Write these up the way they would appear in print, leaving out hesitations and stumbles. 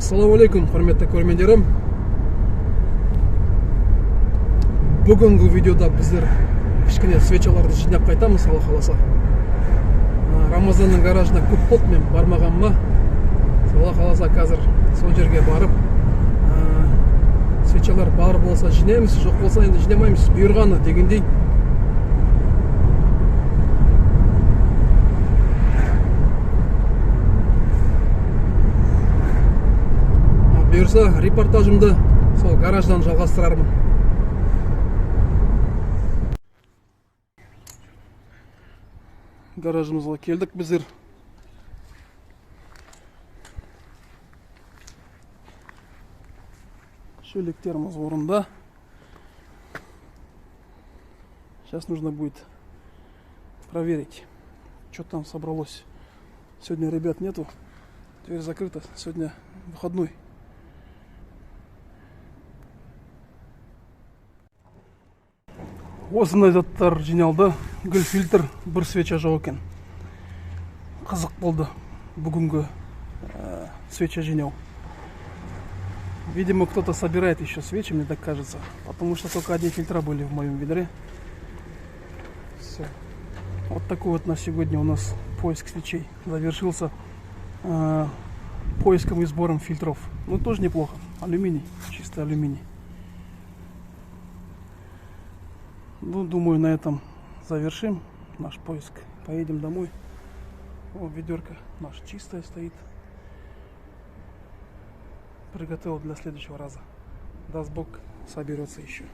Ассалаумағалейкум, құрметті көрермендерім! Бүгінгі видеода біздер кішкене свечаларды жинап қайтамыз, Алла қаласа. Рамазанның гаражына көп болды мен бармағаныма. Алла қаласа, қазір сол жерге барып, свечалар бар болса жинаймыз, жоқ болса енді жинамаймыз, бұйырғаны дегендей. Бұйырса, репортажымды сол гараждан жалғастырармын. Гаражымызға келдік біздер. Шелектеріміз орында. Сейчас нужно будет проверить, что там собралось. Сегодня ребят нету, дверь закрыта, сегодня выходной. Осындай заттар жиналды. Гүл фильтр, бір свеча жоқ екен. Қызық болды бүгінгі свеча жинау. Видимо, кто-то собирает еще свечи, мне так кажется, потому что только одни фильтра были в моем ведре. Все. Вот такой вот на сегодня у нас поиск свечей завершился, поиском и сбором фильтров. Ну, тоже неплохо. Алюминий, чистый алюминий. Ну, думаю, на этом завершим наш поиск. Поедем домой. О, ведерко наша чистая стоит. Приготовил для следующего раза. Даст Бог, соберется еще.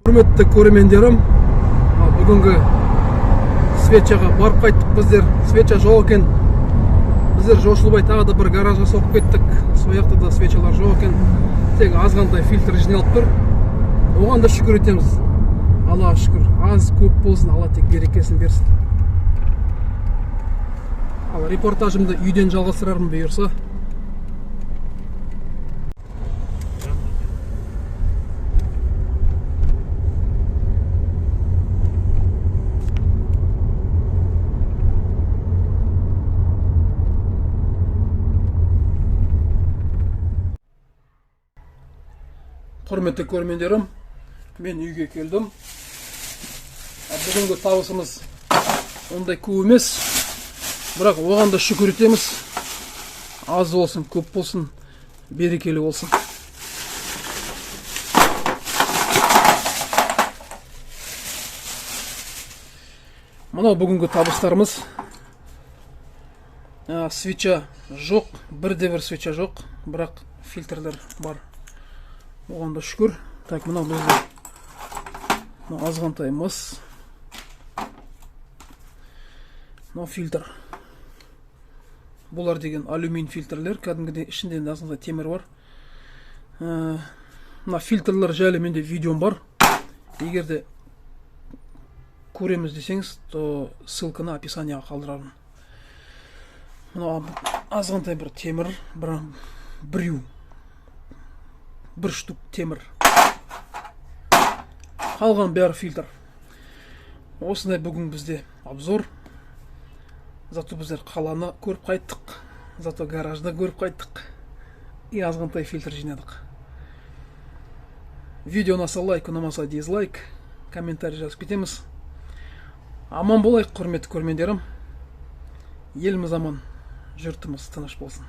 Құрметті көрермендерім, бүгінгі свечаға барып қайттық біздер. Свеча жоқ екен. Біздер жошылбай тағы да бір гаражға соғып кеттік. Сол жақта да свечалар жоқ екен, тек азғантай фильтр жиналып тұр. Оған да шүкір етеміз, Аллаға шүкір. Аз көп болсын, Алла тек берекесін берсін. Ал репортажымды үйден жалғастырармын, бұйырса. Құрметті көрермендерім, мен үйге келдім. Бүгінгі табысымыз ондай көп емес, бірақ оған да шүкір етеміз. Аз болсын, көп болсын, берекелі болсын. Мынау бүгінгі табыстарымыз. Свеча жоқ, бірде бір свеча жоқ, бірақ фильтрлер бар, оған да шүкір. Так, мынау бізде мынау азғантай мыс, мынау фильтр. Бұлар деген алюмин фильтрлер, кәдімгідей ішінде енді азғантай темір бар. Мына фильтрлер жайлы менде видеом бар. Егер де көреміз десеңіз, то ссылканы описанияға қалдырамын. Мынау азғантай бір темір, бір біреу, бір штук темір, қалған бәрі фильтр. Осындай бүгін бізде обзор. Зато біздер қаланы көріп қайттық, зато гаражды көріп қайттық и азғантай фильтр жинадық. Видео ұнаса лайк, ұнамаса дизлайк, комментарий жазып кетеміз. Аман болайық, құрметті көрермендерім! Еліміз аман, жұртымыз тыныш болсын.